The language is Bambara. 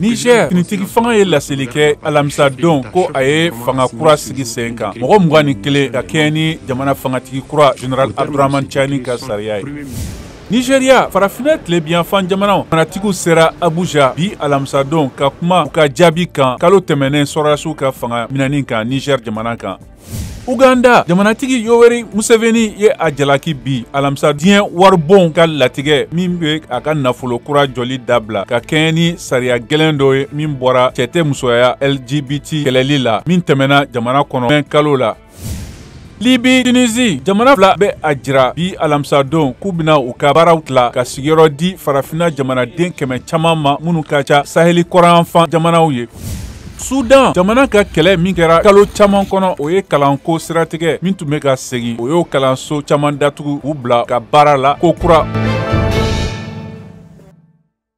Niger, finitigi fanga ye laseli kɛ alamisa don ko a ye fanga kura sigi sen kan, mɔgɔ 21, ka kɛɲɛ ni jamana fangatigi kura Général Abdourahamane Tiani ka sariya ye. Nigeria, farafinna tilebinyanfan jamanaw fanatigiw sera Abuja bi alamisadon ka kuma u ka jaabi kan kalo tɛmɛnen sɔrɔdasiw ka fanga minɛni kan Niger jamana kan. Uganda, jamanatigi Yoweri Museveni ye a jalaki bi alamisa diɲɛ waribonw ka latigɛ min bɛ a ka nafolo kura jɔli dabila, ka kɛɲɛ ni sariya gɛlɛn dɔ ye min bɔra cɛ tɛ musoya LGBT kɛlɛli la min tɛmɛna jamana kɔnɔ kalo la. Libi, Tunisie jamana fila bɛ a jira bi alamisadon k'u bɛna u ka baaraw tila ka sigiyɔrɔ di farafinna jamanaden 100 caman ma minnu ka ca saheli kɔrɔnyanfan jamanaw ye. Sudan jamana ka kɛlɛ min kɛra kalo caman kɔnɔ, o ye kalanko siratigɛ min tun bɛ ka segin, o y'o kalanso caman datugu k'u bila ka baara la ko kura.